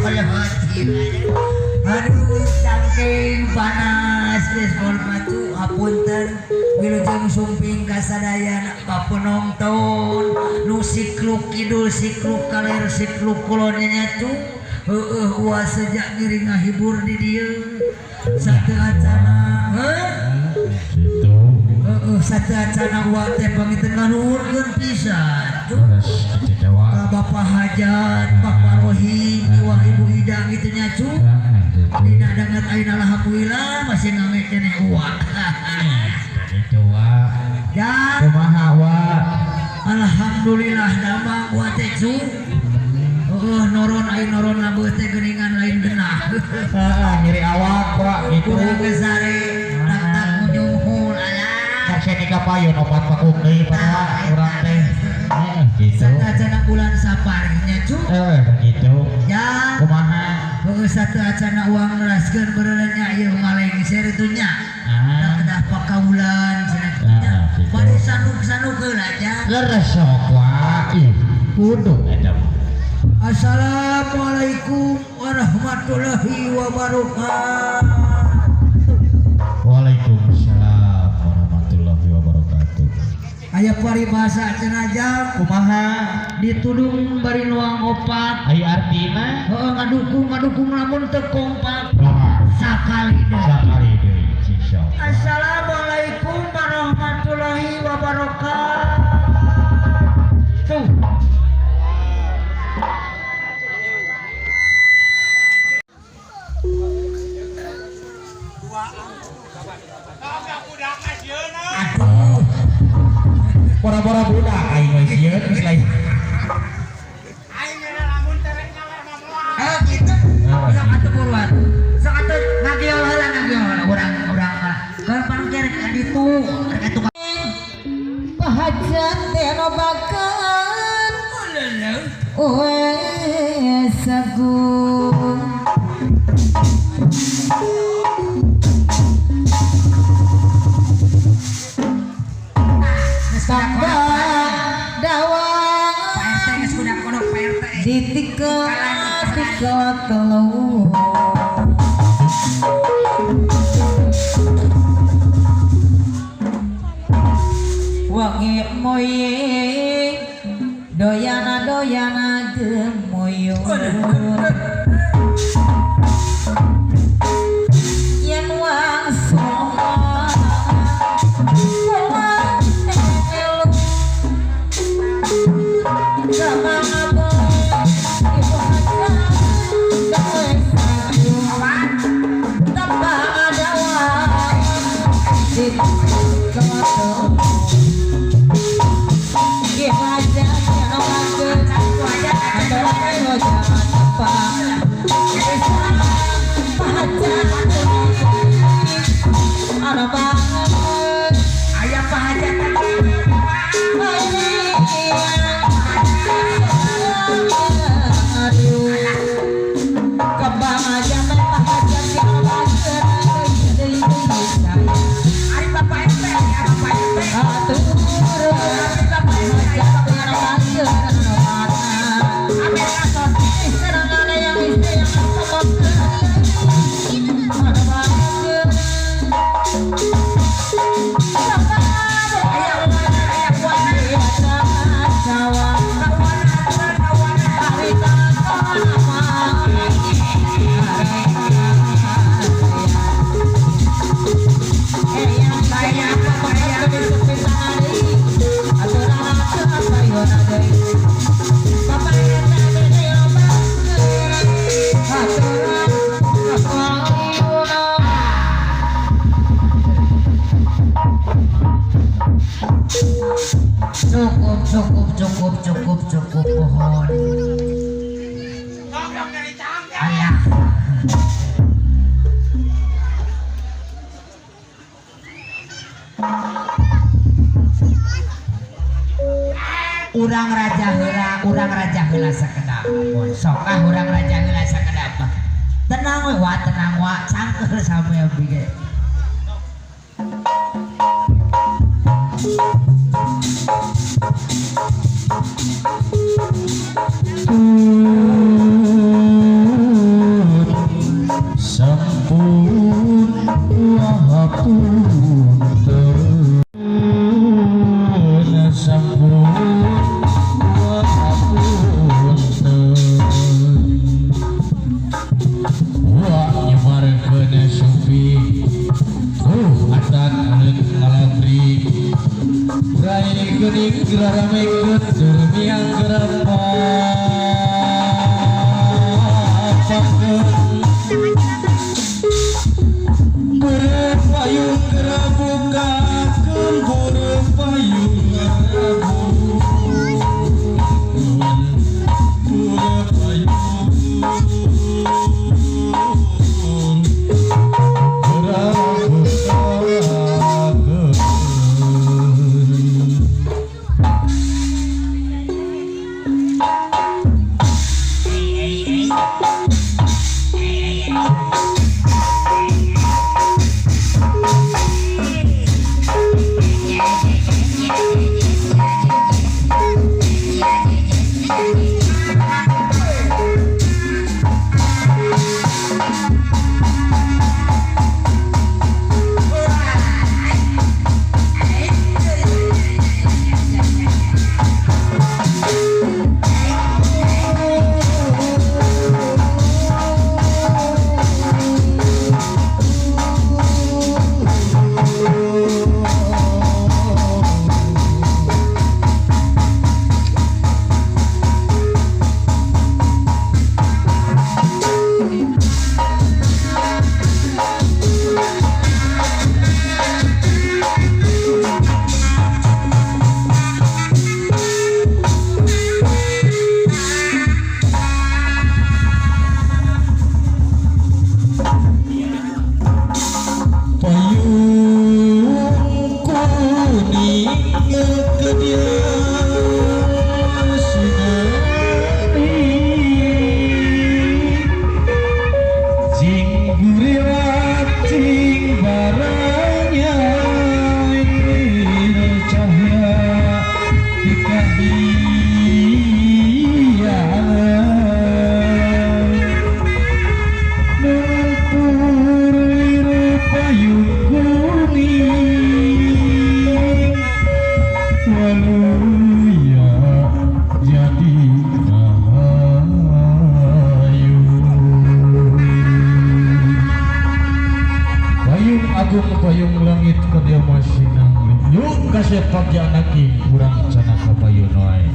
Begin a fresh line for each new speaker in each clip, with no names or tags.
Astagfirullahaladzim. Aduh, saking panas geus pacu, hapunten, wilujeng sumping ka sadayana pa penonton nu sikluk kidul, sikluk kaler, sikluk kulon nya cu. Heueuh, uas sejak ngiring ngahibur di dieu satu acana, heuh.
Gitu.
Heeh, satu acana uak teh pangiten nganuhunkeun pisan cu.
Leres gitu wa.
Ka Bapak Hajat, Bapak Rohim, Iwang, Ibu Ida gitu nya cu.
Heeh, gitu.
Dina danget ayeuna, alhamdulillah masih ngame keneh uak.
Gitu wa.
Ya,
Kumaha wa?
Alhamdulillah damang uak teh cu. Heeh, noron ayeuna, noron labuh teh geuningan lain genah.
Heeh, nyeri awak wa gitu.
Kurang gesare tak tak munyuhul alah.
Sakseni ka payun opat pakuk deui pada urang teh. Heeh, gitu.
Sateuacanna bulan Sapar nya cu.
Eh, gitu.
Ya,
Kumaha?
Heeh, sateuacanna uang ngelaskeun beureunya ieu ngalengser itu nya.
Ah.
Kedah pakaulan cenah nya.
Ah, gitu.
Bade sanuk-sanuk heula nya.
Leres sok wa. Ih, kudu eta mah.
Assalamualaikum warahmatullahi wabarakatuh.
Waalaikumsalam warahmatullahi wabarakatuh.
Aya paribasa cenah jam.
Kumaha?
Ditudung bari nuang opat.
Ai artina?
Heeh, ngadukung ngadukung lamun teu kompak.
Wah,
Sakali deui.
Sakali deui sisok.
Assalamualaikum warahmatullahi wabarakatuh. Aduh.
Pora-pora budak aing we sieun geus lain.
Eh gitu. Sok atuh buruan. Sok atuh ngagiol heula, ngagiol heula urang urang mah. Keur pangker ka ditu, rek atuh.
Pahajat teh bakan wes aku tambah dawa.
Pak RT geus kudak kodok, Pak RT.
Ditika tika telu wangi moye doyana doyana gemoyo yen wang soma elu sama ibu hajat tambah dawa di
Aya pahajatan. Ari Bapak RT, ya Bapak RT. Ari Bapak RT, Bapak RT. Ambil kason. Aya wana, aya wana. Kawana aturan kawana. Saya apa saya? Cukup, cukup, cukup, cukup, cukup, mohon. Alah. Urang raja heula, urang raja heula sakedap. Sok ah, urang raja heula sakedap mah. Tenang we wa, tenang wa, cangkeur sampe abdi ge.
Geraramekeun surmiang gerapakeun beureum payung gerabukakeun beureum payung ngarabukeun beureum payung gerabukakeun. Payung kuning ke dia sinari jing guriwat jing barangnya cahya dikahiangan nempur payung kuning waluya jadi rahayu. Payung agung payung langit ke dia masinang yuk kasih pagi anaki kurang sana kapayun wae.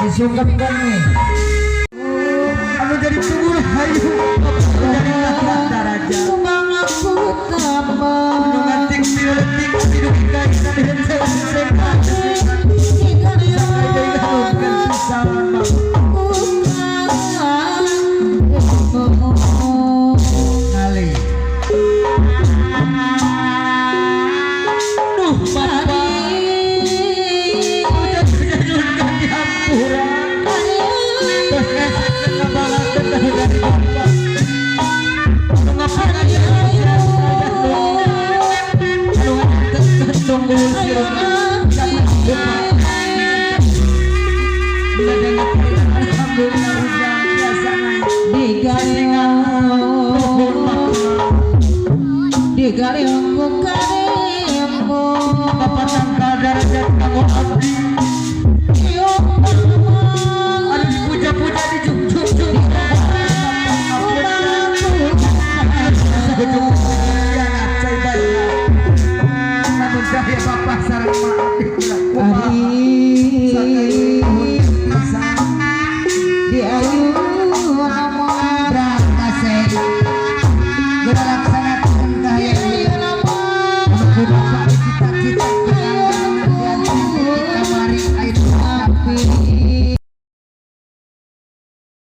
Disungkapkan nih. Anu jadi tunggu hayu jadi raja. Anu ngantik tiletik hidup kali. Duh, bapak. Bapak tangkal darajat kamu abdi. Aduh dipuja-puja dijunjung-junjung. Namun saya bapak sareng mak abdi kula kumaha. Cita-cita.